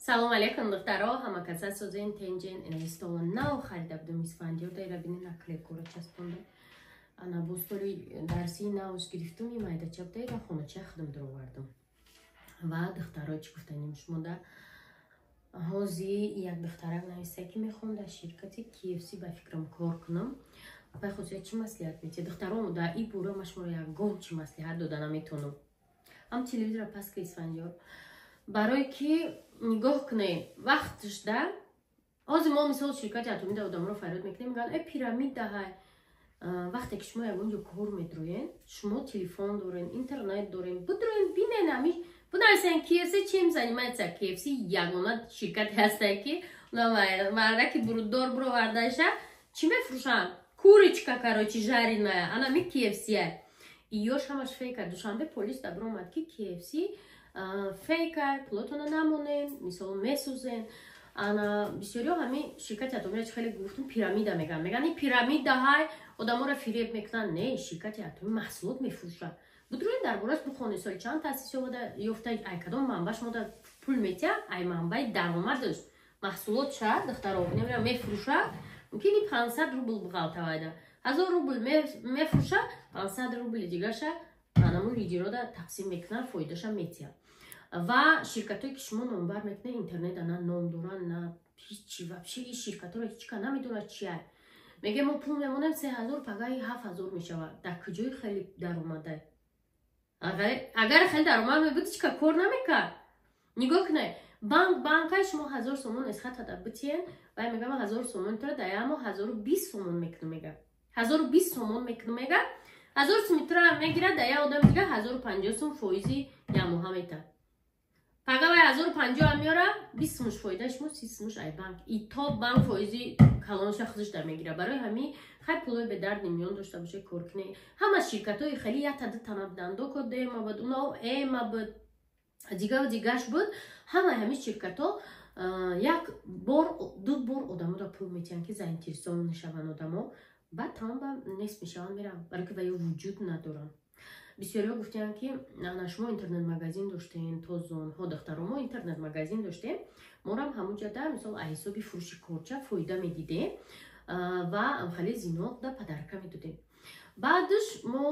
Салом алейкум, духтаро, ҳама каса созен, тенҷен. Стола нав харида будем, Исфандиёр дайра бини, наклейкора часпонда. Ана бо столи дарсии навш гирифтум, и майдача дайра хонача худам даровардам. Ва духтаро, чӣ гуфтанем шумода? Ҳози як духтарак нависта, ки мехоҳам дар ширкати KFC, ба фикрам, кор кунам. Апай хусия, чӣ маслиҳат метиҳед? Духтаро, дар и бора ма шуморо ягон чӣ маслиҳат дода наметавонам. Ҳам телевизора пас ка, Исфандиёр, барое ки нигоҳ кунед, вақтш да ҳозир мо, мисол, ширкати атомида одаморо фарёд мекунем, мегӯянд: «Э, пирамида ҳай». Вақте ки шумо ягон ҷо кор медроен, шумо телефон дорен, интернет дорен, бидроен, бинен, ами бинависен «KFC чем занимается». KFC ягона ширкате ҳастае, ки мардаки буруддор буровардаша, чӣ мефурӯшанд? Курочка, короче, жареная, анами KFC. Иёш ҳамаш фейка. Душанбе полис да биромад, ки KFC фейка, пулотона намонен, мисол, месӯзен. Ана бисёриҳо ҳамин ширкати атомиро, чи хеле гуфтум, пирамида мегӯянд. Мегӯянд, ин пирамида ҳай, одаморо фиреб мекунанд. Не, ширкати атомӣ маҳсулот мефурӯшад. Будроин, дар бораш бихонед, соли чанд таъсис ёфта, ай кадом манбаъ шумо пул метиҳад, ай манбаи даромадаш маҳсулотша. Духтаро, мефурӯшад, мумкин 500 рубл буғалтавайда, 1000 рубл мефурӯшад, 500 рубли дигарша анаму лидерода тақсим мекунад, фоидаша метиҳад. Ва ширкатое ки шумо номбар мекунед, интернета на ном доранд, на ҳичи. Вообще ин ширкатҳоро ҳеч ка намедонад чия. Меге, мо пул мемонем 3000, пагаи 7000 мешавад. Дар куҷои хеле даромада? Агар хеле даромад мебуд, ҳеч ка кор намекард. Нигоҳ кунед, банк банкай шумо 1000 сомон эсхатада битиен, вай мегам, 1000 сомон тура дар як моҳ 1020 сомон мекунам, мега, 1020 сомон мекунам, мега. 1000 сомон тура мегирад, дар як одами дига 1050 сом фоизи якмоҳа метад. Пага вай 1050 меёра, 20 сумуш фоидаи шумо, 30 сумуш ай банк. И то банк фоизи калонша худаш дар мегира. Барои ҳамин, хай, пулои бедарди миён дошта боше, кор кунӣ. Ҳама ширкатҳои хеле якта дутана буданд, Докодема буд, уно эма буд, дигаву дигаш буд. Ҳамаи ҳамин ширкатҳо як бор, ду бор одаморо пул метиҳанд, ки заинтересован шаванд одамо, баъд тамом, нест мешаванд, мераванд, барое ки ваё вуҷуд надоранд. Бисёриҳо гуфтаанд, ки ана шумо интернет-магазин доштем, тозонҳо. Духтаро, мо интернет-магазин доштем, морам ҳамунҷода, мисол, аз ҳисоби фурӯши корча фоида медидем ва хеле зино да подарка медодем. Баъдш мо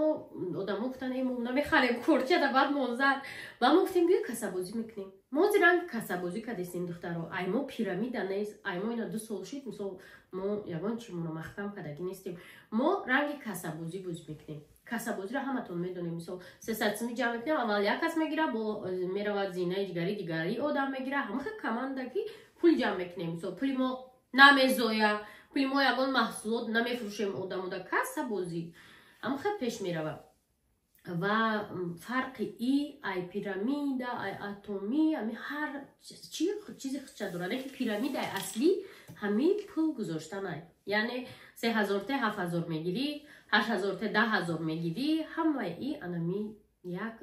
одамо гуфтанд: «Мо намехарем корча», да баъд монзад ва мо гуфтем: «Биё, касабозӣ мекунем». Мо ранг касабозӣ кардестем, духтаро. Ай мо пирамида нест, ай мо ина 2 сол шид, мисол, мо ягон чимоно маҳкам кардагӣ нестем. Мо ранги касабозӣ бозӣ мекунем. Касабозиро ҳаматон медонем. Мисол, 300 суми ҷамъ мекунем, аввал як кас мегира, бо меравад зинаи дигари, дигари одам мегира. Ҳамаха команда ки пул ҷамъ мекунем. Мисол, пули мо намезоя, пули мо ягон маҳсулот намефурӯшем одамода. Касабозӣ ҳамаха пеш меравад. Ва фарқи и ай пирамида, ай атомӣ, ами ҳар чи чизи худша дорад, леки пирамидаи аслӣ ҳами пул гузоштанай, яъне 3000 те 7000 мегирӣ, 8000 те 10 000 мегирӣ. Ҳамаи и анами як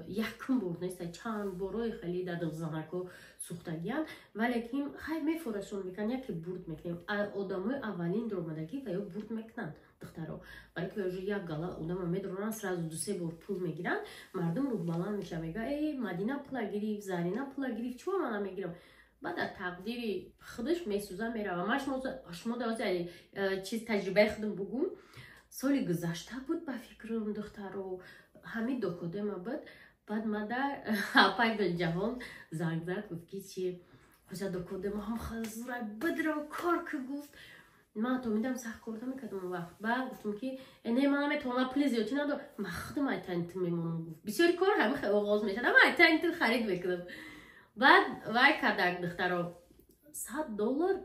якум бор неста, чанд борои хеле дадғзанако сӯхтагиянд. Валекин хай, мефорашон мекунанд, яке бурд мекунем. Одамои аввалин дуромадагӣ ва ё бурд мекунанд, духтаро, барои ки уже як гала одама медоранд, сразу дусе бор пул мегиранд, мардум рӯҳбаланд мешавад, мега: «Э, Мадина пула гирифт, Зарина пула гирифт, чиво мана мегирам?» Баъд дар тақдири худаш месӯза, мерава. Ман шумо даози э, чиз таҷрибаи худам бугум. Соли гузашта буд, ба фикрам, духтаро, ҳамин докодема буд. Баъд мада апай Гулҷаҳон занг зад, гуфт, ки чи хоҷа, докодема ҳам хазура бидро, кор ки. Гуфт, ман то мидам сахт кор намекардам он вақт. Баъд гуфтам, ки «Э, не, ман наметавонам, пули зиёдтӣ надорам, ман худам айтани ту мемонам», гуфт. Бисёри кор ҳамин оғоз мешавад, ман айтани ту харид мекунам. Баъд вай кардак, духтаро, 100 доллар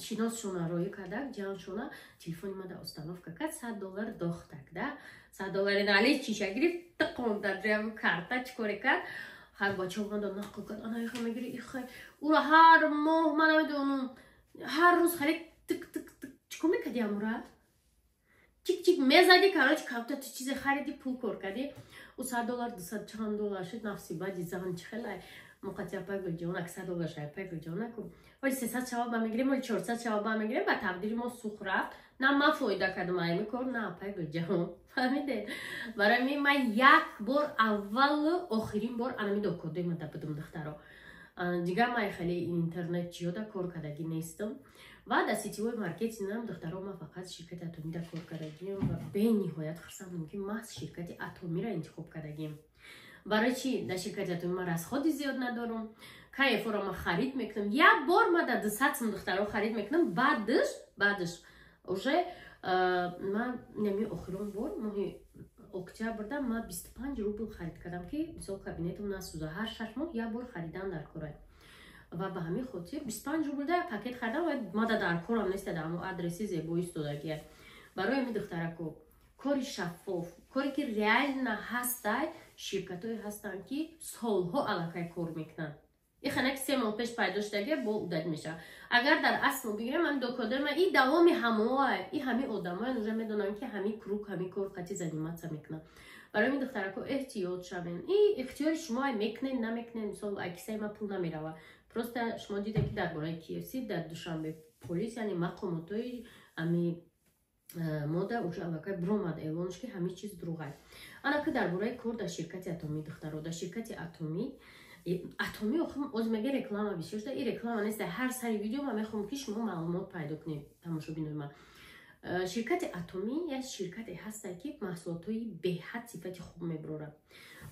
шиносшона роӣ кардак, ҷаншона телефони мада установка кард, 100 доллар дохтак да, 100 доллари нали чиша гирифт, тиқонда карта, чӣ коре кард. Хай, бачаҳо манда нақл кард: «Ана иха мегири, ихай ура ҳар моҳ, ман намедонам, ҳар рӯз хеле тик тик тик чӣ кор мекарди, амура чик чик мезади». Короче, капта ту чизе хариди, пул кор кардӣ, ӯ 100 доллар дусад чанд доллар шуд. Нафси баъди зан чӣ хелай муқати апай Гулҷон, ак 100 доллар шай, апай Гулҷон, наку оли 300 шава ба мегирем, оли 400 шава ба мегирем. Ба тақдири мо сух рафт. На ман фоида кардам айми кор, на апай Гулҷаҳон, фаҳмиде? Барои мин ман як бор, аввалу охирин бор анами докодои мада будум, духтаро. Дигар ман хеле интернет чиёда кор кардагӣ нестам. Ва дар сетевой маркетингам, духтаро, ман фақат ширкати Атомида кор кардагиам ва бениҳоят хурсандам, ки маҳз ширкати Атомиро интихоб кардагиам. Барои чӣ? Дар ширкати Атоми ман расходи зиёд надорам. Кайфоро ман харид мекунам. Як бор ман дар 200 сум, духтаро, харид мекунам, баъдаш уже ман нами охирон бор моҳи октябрда ман 25 рубл харид кардам, ки мисол кабинетам насӯза. Ҳар 6 моҳ як бор харидан дар корай ва ба ҳамин хотир 25 рублда як пакет харидам ва мада дар корам неста, дар ҳамон адреси зебо истодагия. Барои ҳамин, духтарако, кори шаффоф, коре ки реально ҳастай, ширкатҳое ҳастанд, ки солҳо аллакай кор мекунанд. Ихана ки 3 моҳ пеш пайдо шудагия бо удалить мешавад. Агар дар асл бигирем, ҳами докодерма и давоми ҳамоа и ҳами одамоян уже медонанд, ки ҳами круг, ҳами кор қати заниматься мекунанд. Барои ҳамин, духтарако, эҳтиёт шавен. И ихтиёри шумо, мекунед, намекунед, мисол, ай кисаи ма пул намерава. Просто шумо диде, ки дар бораи KFC дар Душанбе полис, яъне мақомотҳои ами мода уже аллакай биромад эълонш, ки ҳамин чиз дурӯғай. Ана ки дар бораи кор дар ширкати Атомӣ, духтаро, дар ширкати Атомӣ оз мега реклама бисёр шуда. И реклама нест, ҳар сари видео ман мехоҳам, ки шумо маълумот пайдо кунед, тамошобинои ман. Ширкати Атомӣ як ширкате ҳаста, ки маҳсулотҳои беҳад сифати хуб мебарорад.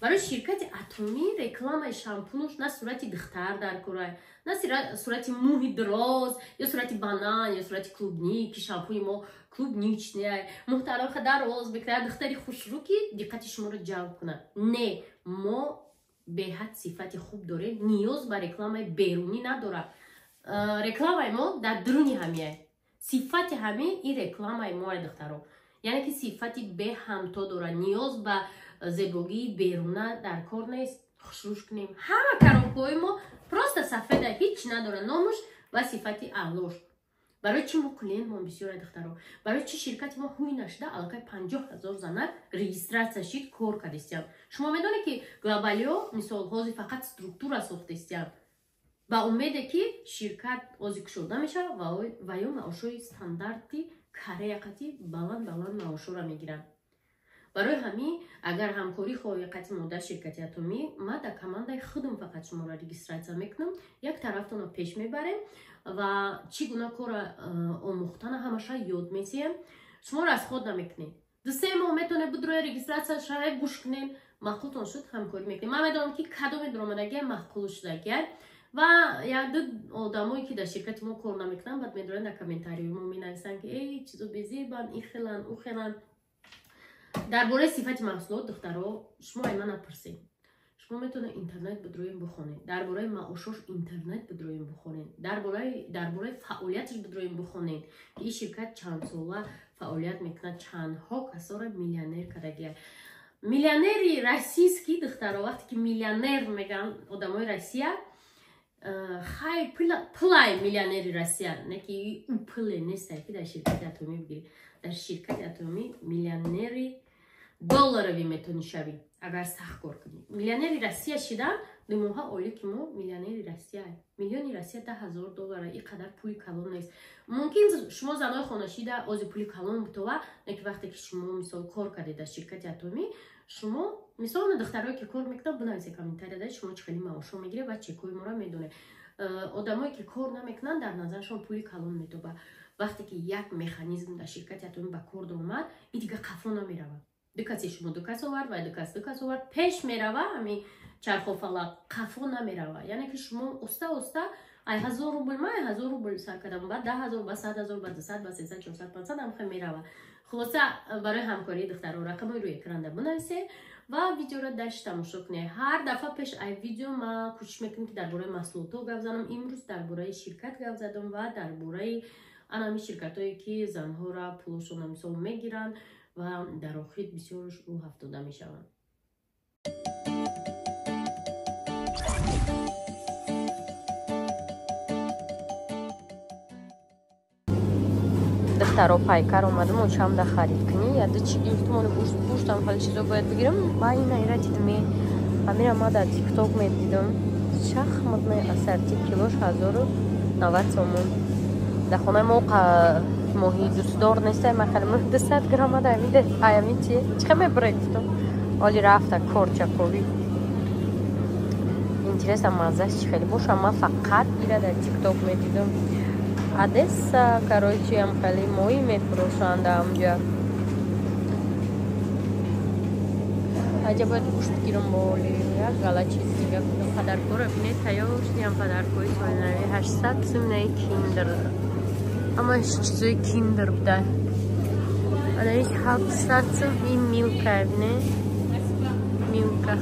Барои ширкати Атомӣ рекламаи шампунуш на сурати духтар дар кора, на сурати мӯҳи дроз, ё сурати банан, ё сурати клубник, ки шампуни мо клубничный, муҳтароха дароз мекунад, духтари хушрӯ, ки диққати шуморо ҷалб кунад. Не, мо беҳад сифати хуб дорем, ниёз ба рекламаи берунӣ надорад. Рекламаи мо дар дуруни ҳамияй, сифати ҳамин ин рекламаи моа, духтаро, яъне ки сифати беҳамто дорад, ниёз ба зебогии беруна дар кор нест. Хушрӯш кунем, ҳама коробкаҳои мо просто сафеда, ҳеҷ надорад, номуш ва сифати аълош. Барои чӣ мо клиентмон бисёра, духтаро? Барои чӣ ширкати мо ҳуй нашуда, аллакай 50 000 занак регистрация шид, кор кардистиям? Шумо медонед, ки глобалио, мисол, ҳозир фақат структура сохтистиям, ба умеде ки ширкат ози кушода мешавад ва ё маошҳои стандарти Корея қати баланд баланд маошҳоро мегиранд. Барои ҳамин, агар ҳамкорӣ хоҳӣ қати мо дар ширкати Атомӣ, ма дар командаи худам фақат шуморо регистрация мекунам, як тарафтонро пеш мебарем ва чӣ гуна кора омӯхтана ҳамаша ёд месием. Шумо расход намекунед, 2-3 моҳ метавонед бидроя, регистрация шавед, гӯш кунед, маъқултон шуд, ҳамкорӣ мекунем. Ман медонам, ки кадоме дуромадагия маъқул шудагия ва якду одамое, ки дар ширкати мо кор намекунанд, баъд медоранд, дар комментариҳои мо менависанд, ки эй, чизо безебанд, ин хеланд, ӯ хеланд. Дар бораи сифати маҳсулот, духтаро, шумо ай ман напурсед. Шумо метавонед интернет бидроем, бихонед дар бораи маошош, интернет бидроем, бихонед дар бораи фаъолияташ, бидроем, бихонед, ки ин ширкат чандсола фаъолият мекунад, чандҳо касоро миллионер кардагия. Миллионери российский, духтаро, вақте ки миллионер мегӯянд одамои Россия, хай, пулай миллионери Россия не ки ӯ пуле нестай, ки дар ширкати Атомӣ бигирӣ. Дар ширкати Атомӣ миллионери долларовӣ метавонӣ шавӣ, агар сахт кор кунӣ. Миллионери Россия шидан 2 моҳа олӣ, ки мо миллионери Россия. Миллиони Россия 10 000 доллара, ин қадар пули калон нест. Мумкин шумо занои хонашида ози пули калон бутова, не ки вақте ки шумо, мисол, кор кардед дар ширкати Атомӣ, шумо, мисол, духтарое ки кор мекунанд, бинависед комментарияда, шумо чӣ хели маошҳо мегиред ва чекҳои моро медонед. Одамое ки кор намекунанд, дар назарашон пули калон метоба. Вақте ки як механизм дар ширкати Атомӣ ба кор домад, и дига қафо намеравад. Ду каси шумо ду кас овард ва ду кас ду кас овард, пеш мерава ҳами чархофалак, қафо намерава. Яъне ки шумо оста оста ай 1000 рубл, ма ай 1000 рубл сар кардам, ба 10 000, ба 100 000, ба 200, ба 300, 400, 500 ҳамхе мерава. Хулоса, барои ҳамкории, духтаро, рақамҳои рӯи экранда бинависед ва видеоро дальше тамошо кунед. Ҳар дафъа пеш ай видео ма кӯшиш мекунем, ки дар бораи маҳсулотҳо гап занам. Имрӯз дар бораи ширкат гап задам ва дар бораи анами ширкатҳое, ки занҳоро пулошона, мисол, мегиранд ва дар охир бисёрш рӯ ҳафтода мешаванд. Духтаро, Пайкар омадам, очамда харид кунӣ, яду чи гирифтум, оно гӯштам, хеле чизо бояд бигирам. Ба ина ира дидме, амира ма дар Тикток медидам, шахматный ассорти, килош 1090 сомон. Дар хонаи мо моҳи дӯстдор нестай, ма харим 200 грамма. Аями чи чихе мебуре, гуфтам, оли рафта корчаковӣ. Интересно, маззаш чӣ хеле боша. Ман фақат ира дар ТикТок медидам. Одесса, короче, ам хеле моҳӣ мефурӯшанд амҷа. Аҷа бояд гӯшт гирам боли як гала чиз дига кунам. Подаркоро бинед, тайёр шудиам подаркои соли нави 800 сумнаи киндер. Ҳамаш чизои киндер буда. Анаиш 700 сум и милка, бинед. Милка.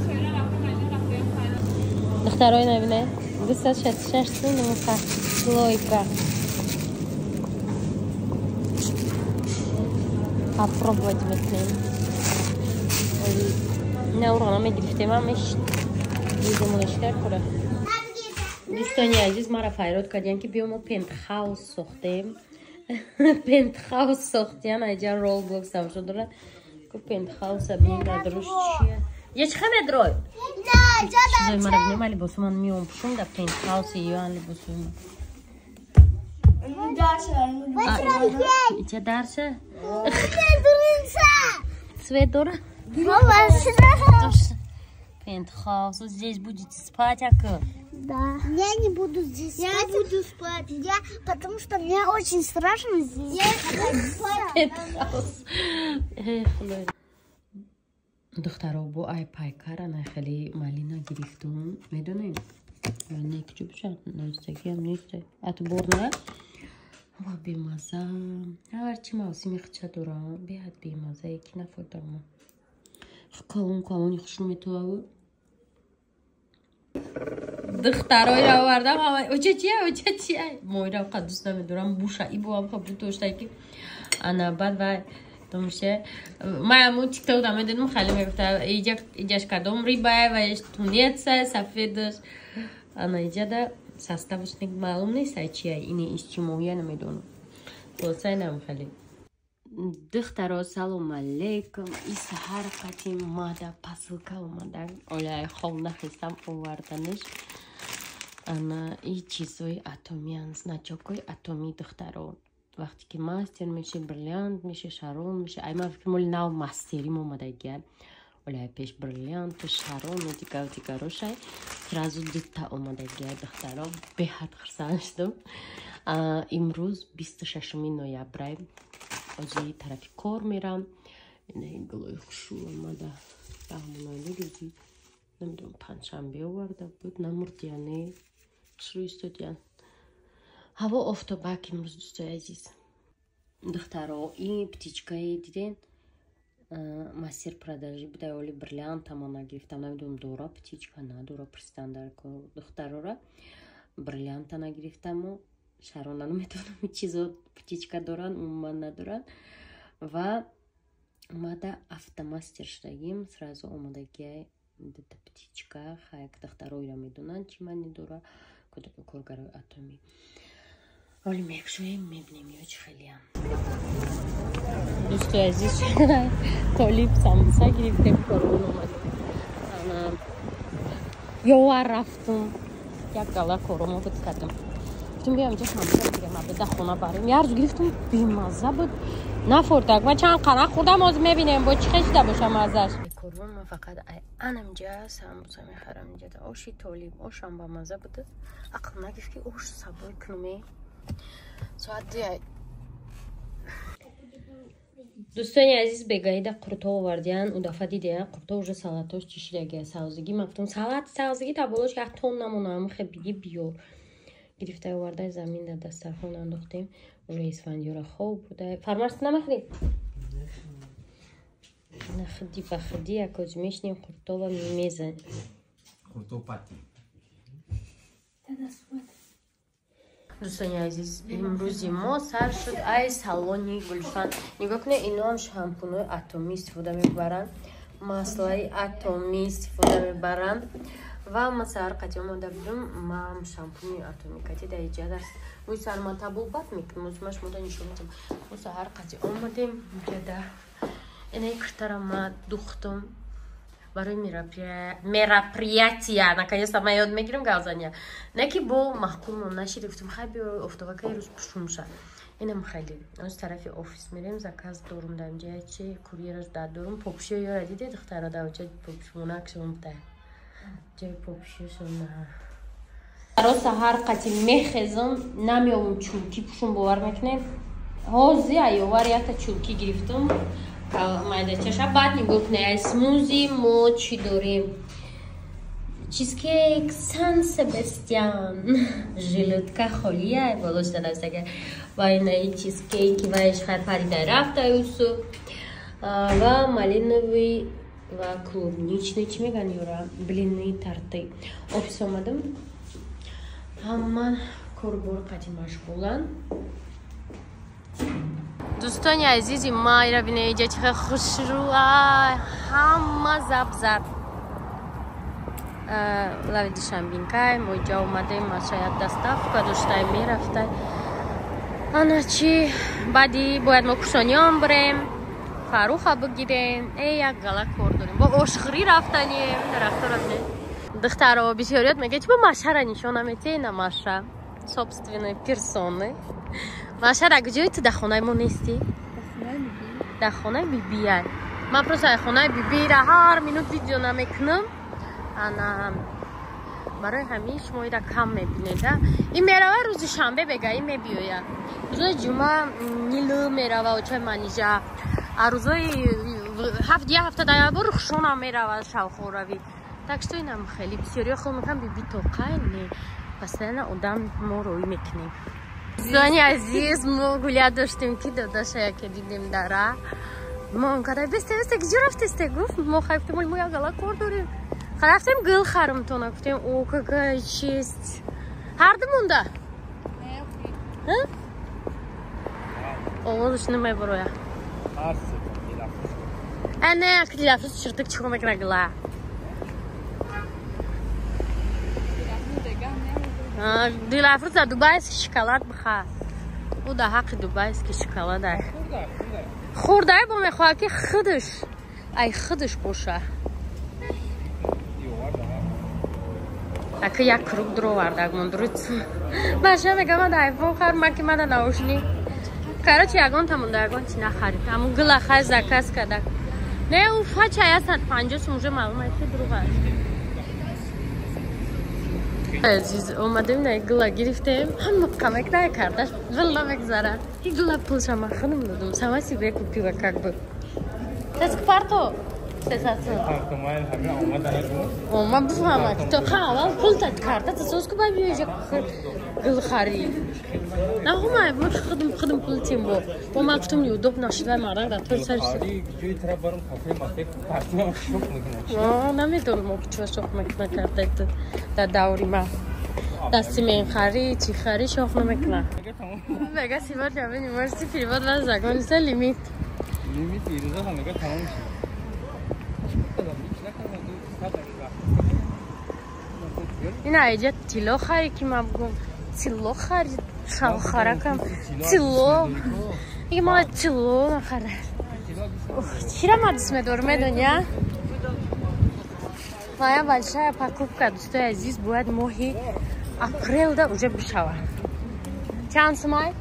Духтарои набинед. 266 сум милка. Слойка. Попробовать мекунем. Не урғана мегирифтем, ҳамеш дизумонашкар кора. Дӯстони азиз, маро файрод кардиян, ки биё мо пентхаус сохтем. Пентхаус сохтиян, айҷа Роблокс тамошо дорад. Ку пентхауса бинем дар руш чия. Я чӣ медрой? Чизои мара бинем, либосу ман меом пушум дар пентхауси ёан либосуи ман. Ича дарша? Цвет дора? Пентхаус. Здесь будете спать, ака? Да. Я не буду здесь спать. Я буду спать. Я, потому что мне очень страшно здесь. Пентхаус. Духтаро, бо ай пайкара на хеле малина гирифтум. Медонем? Не кучу бошад, наздагиам нест. Отбор на? Ва бемаза. Ҳарчи мавсими хича дорам, беҳад бемаза, яки нафурдам. Калон калони хушрӯ метававу. Духтароира овардам, ҳама оча чия, оча чия. Моира қа дӯст намедорам, буша ибо ам ха бутоштай ки ана баъд вай томше. Ман ҳамун ТикТок да медидам, хеле мегуфта, иҷа иҷаш кадом рибай ва иш тунеца, сафедаш. Ана иҷада составаш маълум нест, ай чия, ини иш чӣ моҳия намедонам. Хулоса инам хеле. Духтаро, салом алейкум. И саҳар қати мада посылка омада. Оля хоб нахестам оварданаш. Ана и чизои атомиян, значокои атомӣ духтаро. Вақте ки мастер меши, бриллиант меши, шарон меши. Ай ман фикр моли нав мастерим омадагия. Оля пеш бриллиант, шарону дигар дигарошай. Сразу дута омадагия духтаро. Беҳад хурсанд шудам. Имрӯз 26 ноябрай. Ози тарафи кор мерам. Гулои хушрӯ омада. Раҳмонали рӯзи намедонам панҷшанбе оварда буд, намурдияне хушрӯ истодиян. Ҳаво офтобак имрӯз, дӯстои азиз. Духтаро, ин птичкаи диден мастер продажи буда, оли бриллиантама нагирифтам, намедонам дора птичка надора, пурсидан дар кор духтарора. Бриллианта нагирифтаму шарона наметавонам чизо птичка доранд, умуман надоранд. Ва мада автомастер шудагим, сразу омадагиай дута птичка. Хайк духтароира медонанд чӣ маъни дора, коргарои атомӣ. Оли мекшоем, мебинем ё чӣ хелиам. Дӯстои азиз, толиб самбуса гирифтем, корвон омадем. Ёвар рафтум, як гала коромо буд кардам. Гуфтум биям инҷа самбуса бигирем, абеда хона барем. Як рӯз гирифтум, бемазза буд. Нафурдак. Ман чанд қана хӯрдам, ҳозир мебинем бо чӣ хел шуда боша маззаш. Корвон ман фақат анамҷа самбуса мехарам, инҷа оши толиб, ошам бамазза буд. Ақл нагирифт ки ош сабой кунуме. Соат 2. Дӯстони азиз, бегаида қурто овардиян. У дафъа дидея, қурто уже салатош чишидагия, савзигӣ. Ман гуфтам салат савзигӣ та болош як тон намонам, хе биги биё. Гирифта оварда замин дар дастархон андохтем. Уже Исфандиёра хоб буда. Фармарс намехӯрӣ? Нахди ба хди якоз мешнем қуртова мезанем. Қурто пати. Дӯстони азиз, имрӯзи мо сар шуд ай салони Гулшан. Нигоҳ кунед, иноам шампунҳои атомӣ истифода мебаранд, маслаи атомӣ истифода мебаранд. Ва ма саҳар қати омада будум, ман шампуни атомӣ кати дар иҷа дар мӯи сарма табобат мекунам. Озу ма шумода нишон медиҳам. Мо саҳар қати омадем иҷада. Инаи киртара ма духтум барои мероприятия. Наконец-то ман ёд мегирам галзания. Не ки бо маҳкумон нашида, гуфтум хай биё офтобакаи рӯз пушум ша. Инам хеле. Оз тарафи офис мерем, заказ дорум дар инҷа чи курьераш дар дорум. Попушиё ёра диде духтара дар оҷа попушмонакшон буда. Ҷои попшишона. Роста ҳар қати мехезам, намеёбам чулки пӯшум, бовар мекунед? Ҳози айёвар якта чулки гирифтам. Майдачаша баъд нигоҳ кунед. Ай смузи мо чӣ дорем? Чизкейк Сан Себастьян. Желудка холия, болошта нависага. Ва инаи чизкейки вайш хай парида рафта Юсуф. Ва малиновый ва клубничный, чӣ меган юра? Блинные торты. Офис омадам. Ҳама корбор қати машғуланд. Дӯстони азизи ма, ира бинед, иҷа чӣ хел хушрӯ, ҳама зап-зап. Лави душанбинкай, мо иҷа омадем, маша як доставка доштай, мерафтай. Ана чи, баъди бояд мо кушониён бирем, Фарруха бигирем, як гала кор дорем. Бо ошхӯрӣ рафтанем, дарахтора бинед. Духтаро бисёриёт мегӯяд, чи бо машара нишон наметиҳӣ? На маша, собственной персоны. Маша, дар куҷои ту? Дар хонаи мо нестӣ? Дар хонаи бибиай. Ман просто дар хонаи бибиро ҳар минут видео намекунам. Ана барои ҳамин шумо ира кам мебинед. Ин мерава рӯзи шанбе, бега ин мебиёяд. Рӯзои ҷумъа Нилу мерава, очаи Манижа. А рӯзои як ҳафта дар як бор Рухшонам мерава шавхоравӣ. Так что инам хеле бисёриё хел мекунам биби тоқай не. Постоянно одам мо роӣ мекунем. Дӯстони азиз, мо гулия доштем, ки додаша яке дидем дара. Мо он кадай бесте бесте киҷо рафтесте гуфт. Мо хай гуфтем, мо як гала кор дорем. Рафтем гул харам тона, гуфтем, о, какая честь. Ҳарду монда? Овозаш намебароя. Не, ак Дилафрӯз чиртик чикор мекунад гула? Дилафрӯз дар дубайский шоколад бихар. Ӯ дар ҳаққи дубайский шоколад ай. Хурдай бо мехоҳад ки худаш, ай худаш боша. Ака як круг дуровардак мондруц. Маша мегам ман айфон хар, ман ки мада наушник. Короче, ягон тамонда ягон чи нахарид. Ҳамун гула хай заказ кардак. Не, ӯ фача 150 сум уже маълум аст ки дурӯғ аст. Азиз, омадем, на гула гирифтем. Ҳама камак на кардаш, гул намегзарад. И гула пулша ман худам додум. Сама себе купила как бы. Таск парто. Ма бифаҳмад, то аввал пул карта тасоз ку, баъд биёиҷа гул харӣ. Нахумай, ма худам худам пул тим бо. Бо ман гуфтам неудобно нашид, вай мардак дар тори сар. Намедонам, чува шох мекуна карта дар даври ма. Дасти мен харӣ, чӣ харӣ шох намекуна. Мега сегодня вы не можете перевод вас закончится лимит. Лимит ирӯза мега тамом шуд. Ина иҷа тилло хари, ки ман бигӯм тилло харид, шавхаракам тилло. Иги ман тилло нахара. Чира ман дӯст медорам, медони, а? Моя большая покупка, дӯстои азиз, бояд моҳи апрелда уже бишавад. Чанд сумай?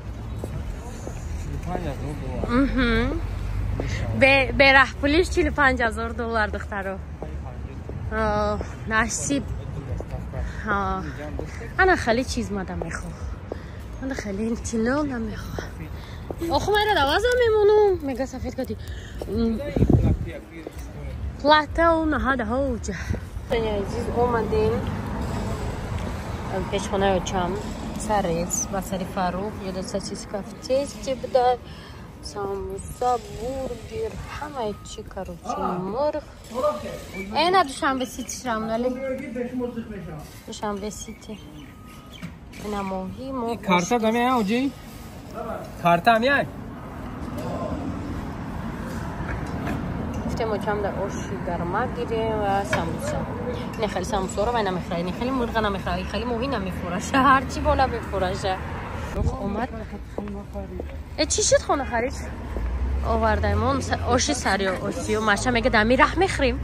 Бераҳпулиш 45 000 доллар, духтаро. Насиб. Ана хеле чиз мада мехоҳ. Ана хеле тилло намехоҳ. Охо майра даваза мемонум. Мега сафед кади. Плата у наҳада ҳоҷа. Азиз, омадем пешхонаи очам. Сарез ба сари Фаррух ёда сосиска в тесте буда, самбуса, бургер, ҳамаи чи, короче, мурғ. Эна Душанбе Сити шрамнали. Душанбе Сити. Ина моҳӣ, мо Карта дамия, оҷи? Карта амия? Гуфтем очам дар оши гарма гирем ва самбуса. Не хеле самбусаро вай намехӯрад, не хеле мурға намехӯрад, хеле моҳӣ намефурӯша, ҳарчи бо намефурӯша. Омад. Э, чӣ шуд хона харид? Овардаимон оши сари осиё. Маша мега дами раҳ мехӯрем.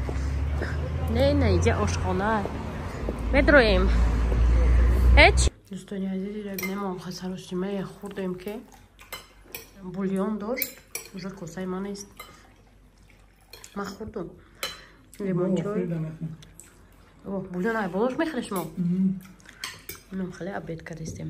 Не, не, иҷа ошхона. Медроем. Э, чи? Дӯстони азиз, бинем, хасаросима хӯрдем, ки бульон дошт. Уже косаи ман нест. Ман хӯрдум. Лимончой. Бульон ай болош мехӯре шумо? Инам хеле обед кардистем.